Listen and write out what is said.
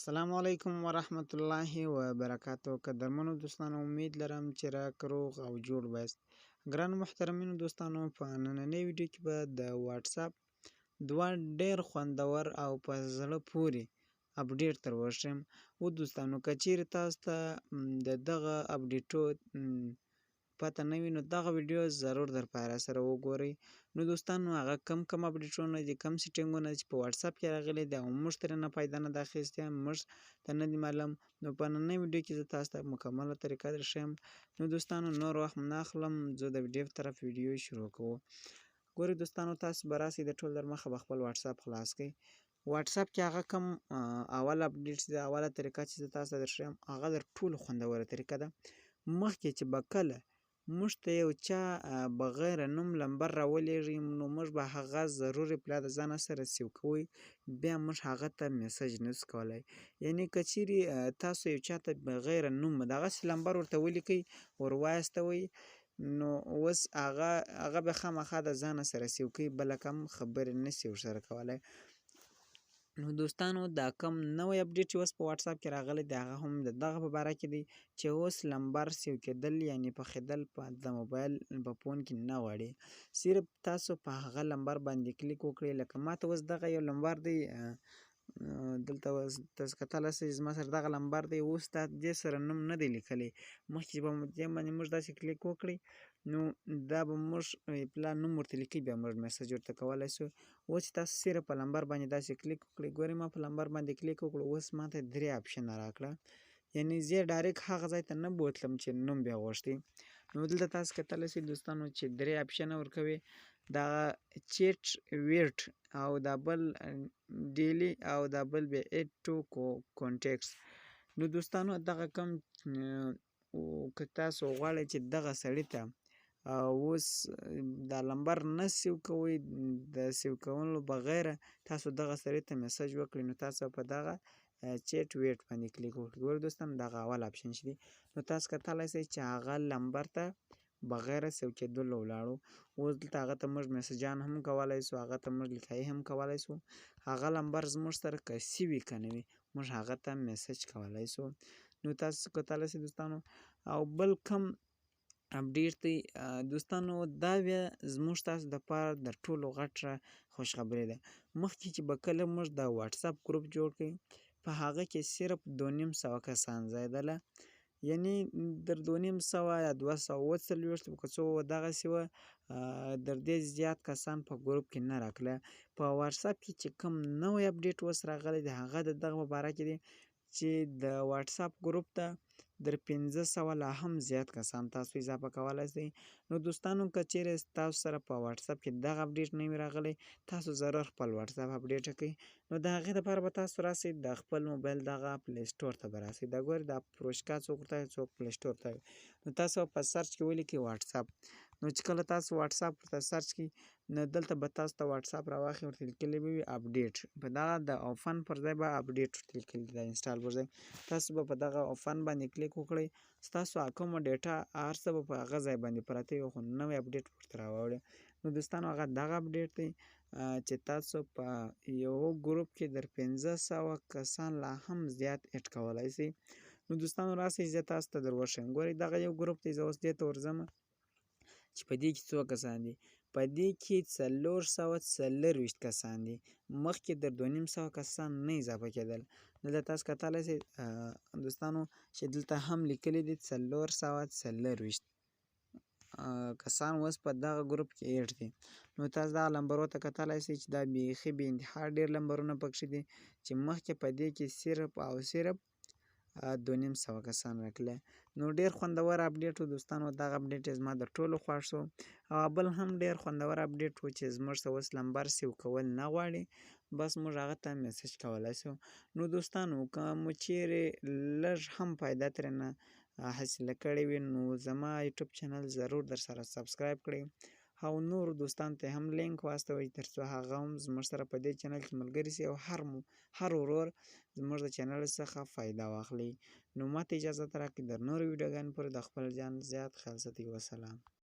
السلام علیکم ورحمت الله وبرکاته. قدرمنو دوستانو، امید لرم چې راک روغ او جوړ وایست. ګران محترمینو دوستانو، په نننۍ ویډیو کې به د واتساپ دوه ډیر خوندور او په زړه پورې اپډیټ تر وښیم. و دوستانو، که چیرې تاسو ته د دغه اپډیټو پته نه وي نو دغه ویډیو ضرور در پاره سره وګورئ. نو دوستانو، هغه کم کم اپډیټونه دي، کم سیټینګونه چې په واتساپ کې راغلي دي او موږ ترې نه فایده نه ده اخیستې، موږ ته نه دي معلوم، نو په نننۍ ویډیو کې زه تاسو ته مکمله طریقه در ښیم. نو دوستانو، نور وخت نه اخلم، زه د ویډیو په طرف ویډیو شروع کوو. ګورئ دوستانو، تاسو به راسئ، د ټول در مخه به خپل واتساپ خلاص کړئ. واتساپ کې هغه کم اول اپډیټ چې ده، اوله طریقه چې زه تاسو ته در ښیم، هغه در ټولو خوندوره طریقه ده. مخکې چې به کله موږ ته یو چا بغیر نوم لمبر راولېږي، نو موږ به هغه ضرور پلا د ځانه سره سیو کوئ، بیا موږ هغه ته میسج نسو کولی. یعنی که چیرې تاسو یو چا ته بغیر نوم دغسې لمبر ورته ولیکئ، ور واستوئ، نو اوس هغه به خامخا د ځانه سره سیو کوي، بله کم خبرې نسي ورسره کولی. نو دوستانو، دا کم نوی اپډیټ چې اوس په واتساپ کې راغلی دی، هغه هم د دغه په باره کې دی چې اوس لمبر سیو کېدل یعنی پخېدل په د موبایل په فون کې نه غواړي. صرف تاسو په هغه لمبر باندې کلیک وکړئ. لکه ماته اوس دغه یو لمبر دی، دلته اوس تاسو کتلی شئ، زما سره دغه لمبر دی. اوس دا دې سره نوم نه دی لیکلی. مخکې چې به دې باندې موږ داسې کلیک وکړئ، نو دا به موږ پلا نوم ورته لیکي، بیا موږ میسج ورته کولی شو. اوس چې تاسو صرف په لمبر باندې داسې کلیک وکړئ، ګورئ ما په لمبر باندې کلیک وکړو، اوس ما ته درې آپشنه راکړه. یعنی زه ډایرک هغه ځای ته نه بوتلم چې نوم بیا غوښتي. نو دلته تاسو کتلی شئ دوستانو چې درې آپشنه ورکوي، دا چیټ ویټ او دا بل ډیلی او دا بل بیا ایډ ټو کانټیکټس. نو دوستانو، دغه کم که تاسو غواړئ چې دغه سړي ته اوس دا لمبر نه سیو کوئ، د سیو کولو بغیر تاسو دغه سړي ته میسج وکړئ، نو تاسو په دغه چیټ ویټ باندې کلیک وکړئ. ګورئ دوستان، دغه اول آپشن چې دی، نو تاسو کتلی شئ چې هغه لمبر ته بغیر سیو کېدلو ولاړو. اوس دلته هغه ته موږ میسجان هم کولی شو، هغه ته موږ لیکایي هم کولی شو. هغه لمبر زموږ سره که سی وي که نه وي، موږ هغه ته میسج کولی شو. نو تاسو کتلی شئ دوستانو. او بل کم اپډیټ دی دوستانو، دا بیا زموږ تاسو دپاره د ټولو غټه خوشخبري ده. مخکې چې به کله موږ د واتساپ ګروپ جوړ کړي، په هغه کې صرف 250 کسان ځایدله، یعنی در 250 یا 247 که څو دغسې وه، در دې زیات کسان په ګروپ کې نه راکله. په واتساپ کې چې کوم نوی اپډیټ اوس راغلی دی، هغه د دغه په باره کې دی چې د واتساپ ګروپ ته در 500 لا هم زیات کسان تاسو اضافه کولی شئ. نو دوستانو، که چیرې تاسو سره په واتساپ کې دغه اپډیټ نه وي راغلی، تاسو ضرور خپل واتساپ اپډیټ کړئ. نو د هغې دپاره به تاسو راسئ د خپل موبایل دغه پلی سټور ته به راسئ. دا ګورئ، دا پروشکا څوک ورته وایي، څوک پلی سټور ته وایي. نو تاسو په سرچ کې ولیکئ واتساپ. نو چې کله تاسو واتساپ ورته سرچ کړئ، نو دلته به تاسو ته واتساپ راواخلي، ورته لیکلي به وي اپډیټ. په دغه د اوفن پر ځای به اپډیټ ورته لیکلي د انسټال پر ځای تاسو به په دغه اوفن باندې کلیک وکړئ. ستاسو کومه ډیټا هر څه به په هغه ځای باندې پراته وي، خو نوی اپډیټ ورته راوړي. نو دوستانو، هغه دغه اپډیټ دی چې تاسو په یو ګروپ کې در 500 کسان لا هم زیات اډ کولی شئ. نو دوستانو، راسئ زه تاسو ته در وښیم. ګورئ، دغه یو ګروپ دی، زه اوس دې ته ورځم چې په دې کې څو کسان دي. په دې کې 424 کسان دي. مخکې در 250 کسان نه اضافه کېدل. دلته تاسو کتلی شئ دوستانو چې دلته هم لیکلي دي 424 کسان اوس په دغه ګروپ کې ایډ دي. نو تاسو دغه لمبرو ته کتلی شئ چې دا بیخي بې انتها ډېر لمبرونه پکښې دي، چې مخکې په دې کې صرف او صرف 250 کسان راکړي. نو ډېر خوندور اپډیټ و دوستانو، دغه اپډیټ زما د ټولو خوښ شو. او بل هم ډېر خوندور اپډیټ و چې زموږ څه اوس لمبر سیو کول نه غواړي، بس موږ هغه ته میسج کولی شو. نو دوستانو، که مو چیرې لږ هم فایده ترېنه حاصله کړې وي، نو زما یوټیوب چینل ضرور در سره سبسکرایب کړئ او نورو دوستانو ته هم لینک واستوئ، تر څو هغه هم زموږ سره په دې چینل کې ملګري شي او هر ورور زموږ د چینل څخه فایده واخلي. نو ماته اجازه راکړئ در نورو ویډیوګانو پورې د خپل ځان زیات خیال ساتئ. وسلام.